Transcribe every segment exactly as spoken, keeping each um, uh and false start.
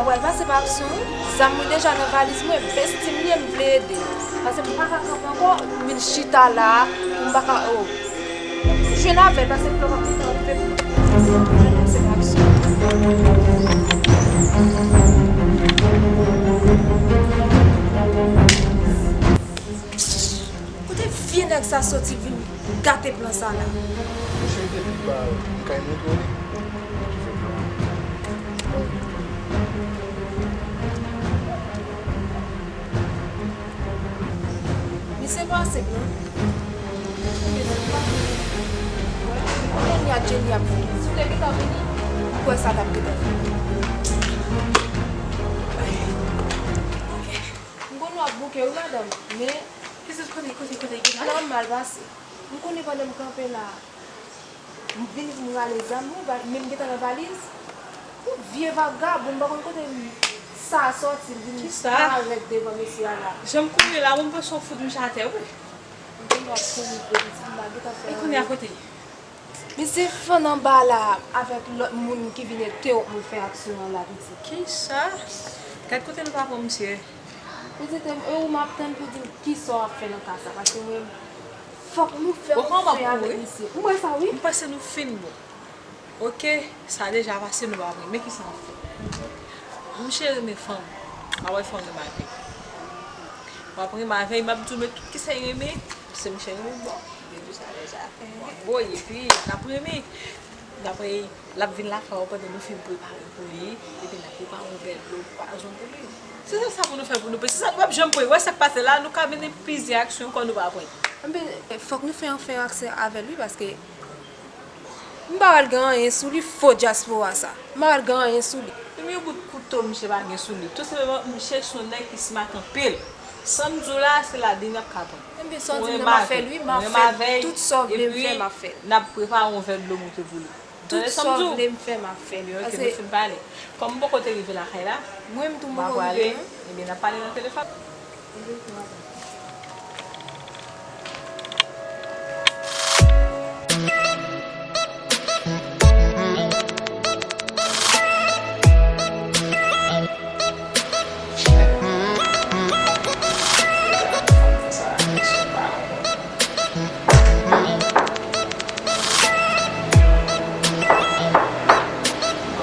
Ou pral pase pa aksyon wi. Zam mwen deja nan valiz mwen, besti m ye, m vle ede. Paske m pa ka kanpe ankò, m vin chita la a, pou m pa ka, oh. Jwenn avè l, paske m pral pase pa aksyon. Kote vye nèg sa soti vin gate plan sa la? Mesye, depi ba m kay moutre w li. Misye pa senp non. Dènye a Jenny ap vini. Si w te gentan vini, ou kwè sa t ap gentan fèt. M konn w ap bouke wi madanm, men. Kisa, kote, kote, kote, kote? Nòmal pase. M konnen pandan m kanpe la a, m vini pou m rale zam mwen, va- men m gentan nan valiz. Yon vye vagabon, m pa konn kote m- sa a sòti, l vin parèt devan mesye a la. Jan m kouri la, mwen m panse w fout misye atè wi. M vin ap kouri vre, pitit m la gentan fè. E kounye a kote? Misye fann anba la avèk lòt moun ki vin ede w pou l fè aksyon an la, pitit. Kisa? Gad kote nou pa pran misye. Pitit, e ou m ap tann pou di m kisa w ap fè nan ka sa, paske mwen, fòk nou fè yon fen avèk misye. Ou wè sa wi? M panse nou fin bon. Oke, sa deja pase, nou pa pran. Men kisa w ap fè? Misye renmen fanm. A wè fanm renmen avè l. W ap renmen avè l, m ap di w men tout kisa l renmen, se misye renmen bon. Depi sa deja fè. Bon, epi, n ap renmen. N ap renmen. L ap vin lakay ou pandan nou fin prepare pou li, epi n ap prepare yon vè dlo pwason pou li. Se sèl sa pou nou fè pou nou, se sa nou p ap janm pran. Wè sa k pase la, nou ka mennen plizyè aksyon ankò, nou pa pran. Enben, fòk nou fè yon fen aksyon avè l wi, paske m pa wè l gen anyen sou li, fo dyaspora sa. M pa wè l gen anyen sou li. Menm yon bout kouto misye pa gen sou li. Tou senpleman, misye se yon nèg ki smat anpil. Sa m di w la, se ladan l n ap ka pran. Enben, sa w di m nan, m ap fè l wi, m ap fè l. Tout sa w vle m fè, m ap fè l. N ap prepare yon vè dlo moute pou li. Tout sa w vle m fè, m ap fè l. Ebyen, oke, nou fin pale. Kòm m poko te rive lakay la, mwen menm tou m poko rive non. Ebyen, n ap pale nan telefòn.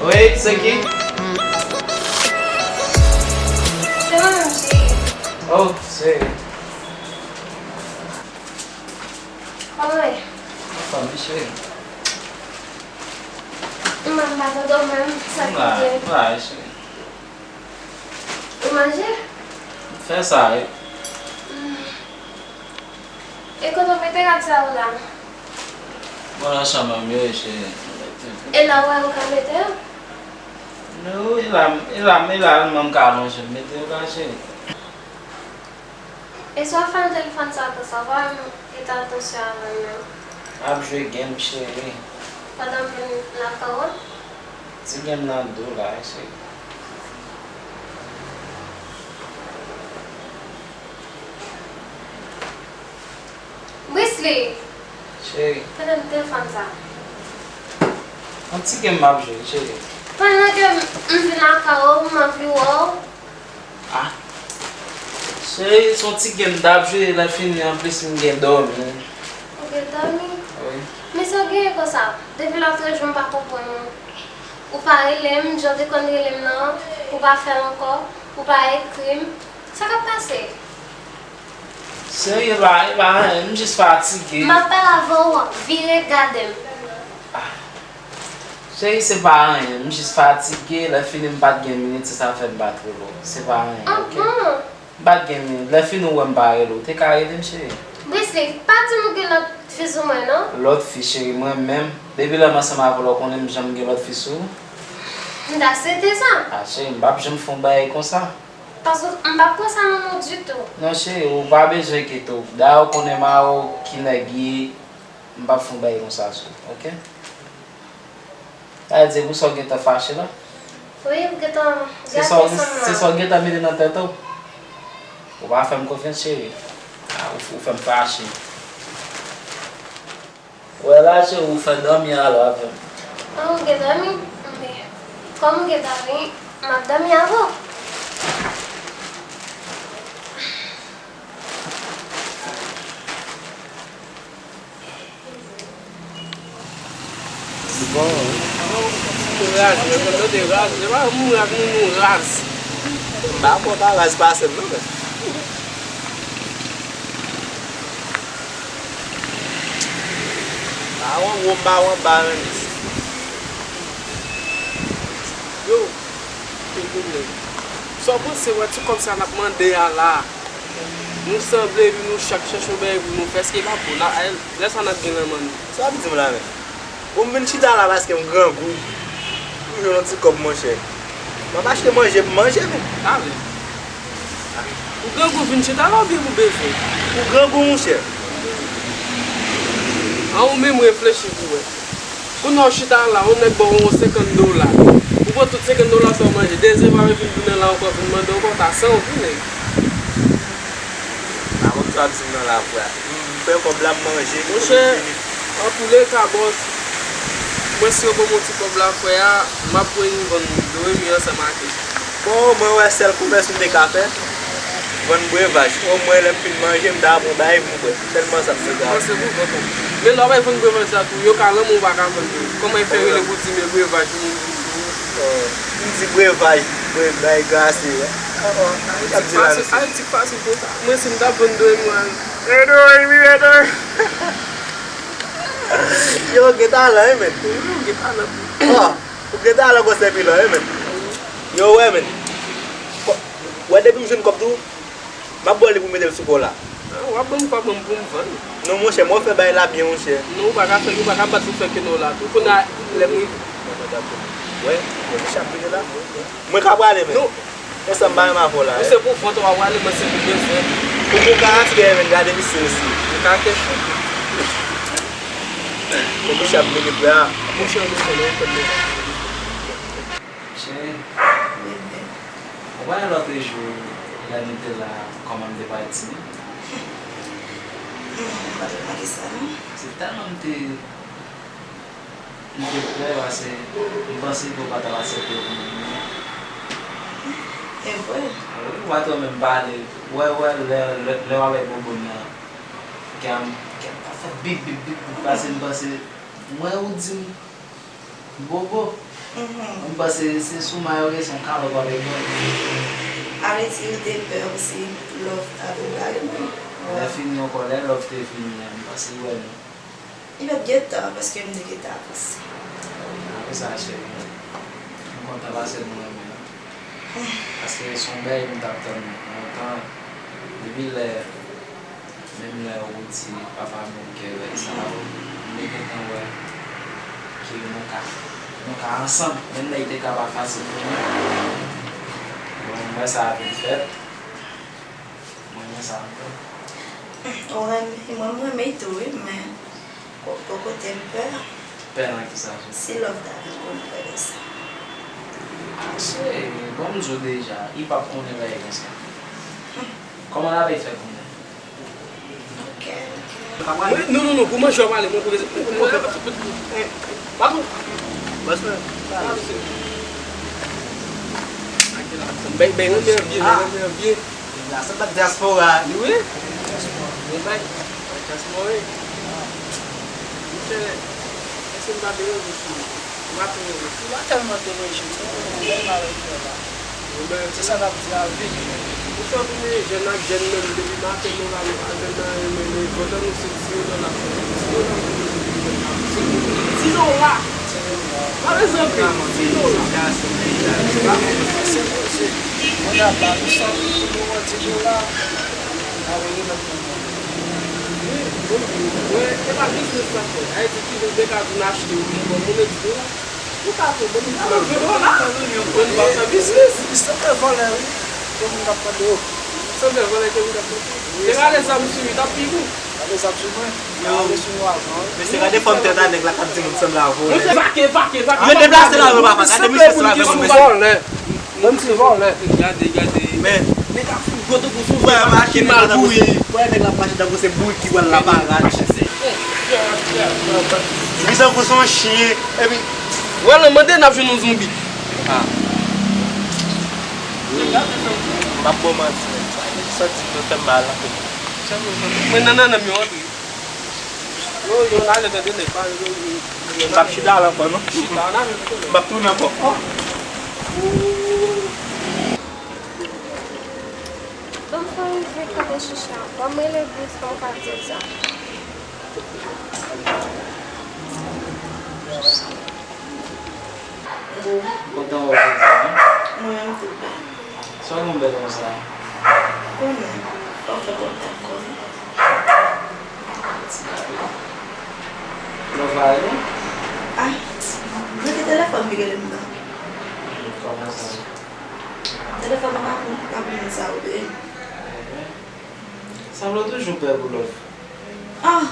Wi, se ki? Se mwen menm, cheri. Oh, cheri. Kòman w ye? Anfòm wi, cheri. M pa tande w menm, sa ki gen? M la, m la, cheri. Ou manje? M fè sa wi. Hmm. E kote w mete rad sa yo la? Bon, nan chanm an m yo ye, cheri. E la w wè ou ka mete yo? Non, e la, e la, e la m ka lonje m mete yo la, cheri. E sa w ap fè nan telefòn sa konsa, w pa menm prete atansyon avè m menm? M ap jwe game, cheri. Pandan m vin lakay ou? Ti game nan dou la, cheri. Brisley! Cheri. Tande m telefòn sa. Yon ti game m ap jwe, cheri. Pandan ke m, m vin lakay ou, m anvi wè w. Ah. Cheri, se yon ti game m t ap jwe, lè fini, anplis, m gen dòmi. Ou gen dòmi? Wi. Men sa w genyen konsa? Depi lòtrejou, m pa konprann ou. Ou pa rele m, jan w te konn rele m nan, ou pa fè l ankò, ou pa ekri m. Sa k ap pase? Serye, e pa, e pa anyen, m jis fatige. M ap pale avè w, vire gade m. Ah. Cheri, se pa anyen, m jis fatige, lè fini m pa t gen minit, se sa fè m pa t rele w. Se pa anyen, oke? Anhan. M pa t gen minit, lè fini ou wè m pa rele w, te ka rele m, cheri. Brisley, pa di m ou gen lòt fi sou mwen, non? Lòt fi, cheri, mwen menm, depi lè m ansanm avè w, ou konnen m janm gen lòt fi sou ou? M ta swete sa. Ah, cheri, m p ap janm fè yon bagay konsa. Paske m p ap pran sa nan men w ditou. Non, cheri, ou pa bezwen enkyete w. Dayè, ou konnen m a ou ki nèg ye, m p ap fè yon bagay konsa sou ou, oke? Sa vle di, se pou sa w gentan fache la? Wi, m gentan gate sa m la. Se sa w gentan mete nan tèt ou? Ou pa fè m konfyans, cheri. Ah, ou, ou fè m fache. Wè la, cheri, ou fè dòmi alò avè m. Ah, ou gen dòmi? Enben, kòm ou gen dòmi, M ap dòmi avè w. Bon. Raz, mwen konn tande raz, se pa moun raz, moun nou raz. M pa konn pa raz pase m non, men. Ba w anwo, m ba w anba, men. Yo, gen pwoblèm. Sa w panse, wè ti kòb sa n ap mande a la? Nou sanble, epi nou chak chèche yon bagay pou nou fè, èske l ap bon? Lè sa n ap gen nan men nou. Sa w ap di m la menm? Bon, m vin chita la paske m grangou. M jwenn yon ti kòb, monchè. M ap achte manje pou m manje, men. Talè. Ou grangou vin chita la oubyen ou bezwen? Ou grangou, monchè. An ou menm reflechi pou wè. Kounye a w chita la, yon nèg ba w yon senkant dola. Ou pran tout senkant dola sa w manje. Dezyèm fwa vin tounen la ankò, vin mande w ankò, ta san w tou, nèg. A, bon, sa w ap di m nan la, frè. M pran kòb la, m manje, monchè, fini. Antouleka, bòs, mwen si yo ban m yon ti kòb la, frè a, m ap pran yon vann dwe mi ansanm ak li. Bon, mwen wè sèl komès m te ka fè, vann brevaj. Omwen, lè m fin manje, m ta pran bagay pou m bwè. Sèlman sa m te ka fè. Panse pou kont ou. Men lè w ap vann brevaj la tou, yo ka lanmou ou pa ka vann yo. Kòman yo fè rele pou di men brevaj moun? M di brevaj, bre-, bagay glase. Atik fasil, atik fasil pou sa. Mwen, si m t ap vann dwe mwen. Edo, wi, Edo. Yo, gen talan, wi, men. Wi, ou gen talan. Ou gen talan, gwo sèvi la, wi, men. Yo, wè, men. Wè, depi m jwenn kòb tou, m ap ba w li pou mete l sou kò w la. Ah, w ap ban m kòb mwen pou m vann. Non, monchè, mwen fè bagay la byen, monchè. Non, ou pa ka fè, ou pa ka bat pou fè keno la tou. Kounye a, lè m rive. Wè, mwen chak vini la. Mwen ka prale, men. Non. Men sa m pa renmen avè w la, wi. Ou se pou vant w ap prale, mwen se pou bezwen. Ou pou ka atrè, men gade misye osi. Ou ka kèchou. Mwen bouch ap vini, frè a. Monchè, nou konnen, nou konnen. Cheri, ou konnen lòt jou, lè nou te la, kòman m te pati? M pa te remake sa, non. Se tèlman m te M te pè pase, m panse ke w pa t ap aksepte pou mwen. E vre? Wi, w pa t renmen m pale. Wè, wè, lè, lè, lè w avèk Bobo nan, kè m, kè m t ap fè bip, bip, bip, bip, pase m panse, m wè ou di m, Bobo. M panse se sou may ou ye, se yon kalòt w ap egzòt. A vle di, ou te pè osi, love ta vin bare nou. Lè fini ankò, lè love te fini an, m panse w wè nou. Li pa t gen tan, paske m te gentan avanse. Apre sa, cheri, m kontan pase nou renmen an. Paske se yon bagay m t ap tann lontan. Depi lè, menm lè ou di papa m ke lè sa, m te gentan wè ke nou ka, nou ka ansanm. Menm lè li te ka pa fasil pou mwen. Bon, m wè sa vin fèt. Mwen renmen sa anpil. Ou renmen, mwen, m renmen l tou, wi, men Ko-, bò kote m pè. Pè nan kisa? Si love ta vin konnen bagay sa. Ah, cheri, bon, m di w deja, li p ap konnen bagay konsa. Kòman l ap fè konnen? Ok, ok. Mwen, non, non, non, pou manje w ap ale, mwen pou reze. Patwon. Bòs mwen. Bay, bay, renmen an byen, bay, renmen an byen. Nèg la sanble ak dyaspora. Wi. Dyaspora. Bay, bay. Dyaspora, wi. Monchè, èske m pa deranje w? M pa deranje w. M pa tèlman deranje w, se yon bèl bagay fè la. Se sa n ap di a, wi. Ou sòt ou ye jèn ak jèn menm, depi maten nou la, nou pa jwenn anyen, men nou kontan nou se ti yo nan la. Ti yo la. Pale zanmi, ti yo la. Se poze. Mwen la ba nou sa, nou an ti dola. Wi, bon, wi, e pa biznis n ap fè. Ayiti ki vin Dekazoun achte yon bon moun, e di dola. Ou ka fè bon, ou ka fè bon la. Bon, nou pa fè biznis. Li sanble vòlè, wi. Ke moun k ap mande yo. Sanble vòlè ke moun k ap mande. Se rale zam sou li, t ap pi gou. Rale zam sou mwen. Yo. Rale sou nou avan, wi. Mesye, gade fòm tèt a nèg la k ap di moun sanble a vòlè. Monchè, vake, vake, vake. Yo deplase la, yo papa. Gade misye sanble avèk yon mesye. Vòlè. Menm si vòlè. Gade, gade. Men. Nèg ap fout gwo tankou sou frè, machin mal bouyi. Frè, nèg la mache tankou se bourik ki pral la parad. Li tankou se yon chen, epi. Wè, nan mande n ap jwenn yon zonbi. Ah. M ap ba w manti, men sa nèg sa di m nan fè m mal anpil. Mwen nan nannan m yo antre. Yo, yo, n ale tande nèg pa, yo, yo, yo, yo, m ap chita la ankò, non. Chita, n ale tande nèg. M ap tounen ankò. Ban m fè yon vit kanpe chicha. Ban m rele bous pou m ka di l sa. Kontan wè w jodi a, wi. Mwen menm tou byen. Sa w gen bèl konsa? Konnen, fò w fè kontak kò w. Lòv la ale? Ay, nan ki telefòn li rele m nan? Kòman sa? Telefòn nan pa pou, pa pou moun sa yo, byen. Sanble w toujou pè pou lòv. Ah!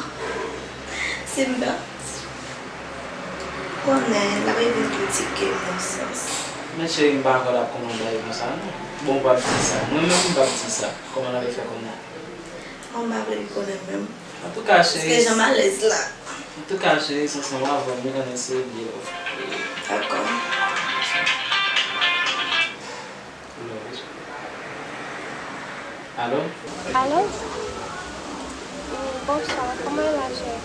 Si m pè, konnen l ap rive kritike m yon sans. Men cheri, m pa kwè l ap konn yon bagay konsa, non. Bon, w p ap di sa. Mwen menm, m p ap di sa. Kòman n ale fè konnen? An, m pa vle l konnen menm. Antouka, cheri. Paske jan m alèz la. Antouka, cheri, se ansanm avè w m konnen se byen. Dakò. Alo? Alo? Wi, bonswa, kòman w ye la, cheri?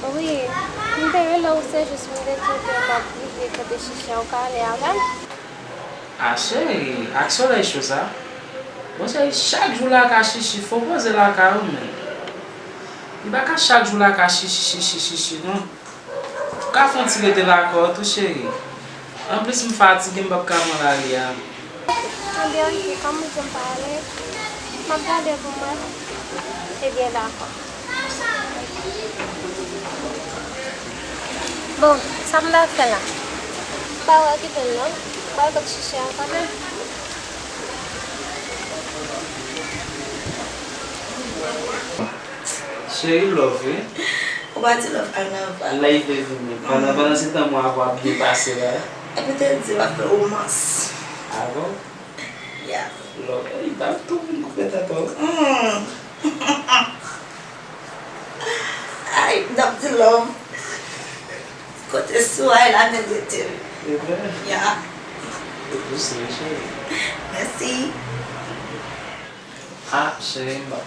Wi, m te rele w, se jis m te di w ke m ap rive kanpe chicha, ou ka ale avè m? A cheri, ak solèy cho sa? Bon cheri, chak jou lakay chichi, fò w poze lakay ou menm. Li pa ka chak jou lakay chichi, chichi, chichi, non. Ou ka fè yon ti rete lakay ou tou, cheri. Anplis, m fatige, m p ap ka pran lari a. Ebyen, oke, kòm ou di m pa ale, m ap gade pou mwen. Ebyen, dakò. Bon, sa m ta fè la? M pa wè kite l non. M pa wè kot chichi a kanpe. Cheri, love, wi. Ou pa di love al nan va. Lè l vle vini. Pandan, pandan se tan mwen avè w ap byen pase la. Epi te di l ap fè womans. A bon? Yeah. Love, ey, m ap tou vin koupe tèt ou. Mm. Ay, m t ap di love. Kote sou ay la, men rete. E vre? Ya. Ou pouse, cheri. Mèsi. Ah, cheri, m pa, m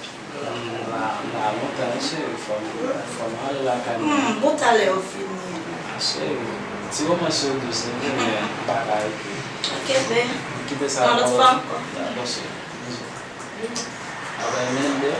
la, m la lontan, wi, cheri. Fò m, fò m ale lakay mwen. Hmm, bon, talè yo fini. Ah, cheri, ti womans yo dous, wi, men m pa ka rete. Ok, ben. M kite sa pou lòt fwa ankò. Dakò, cheri. Bizou. Apre, men, de.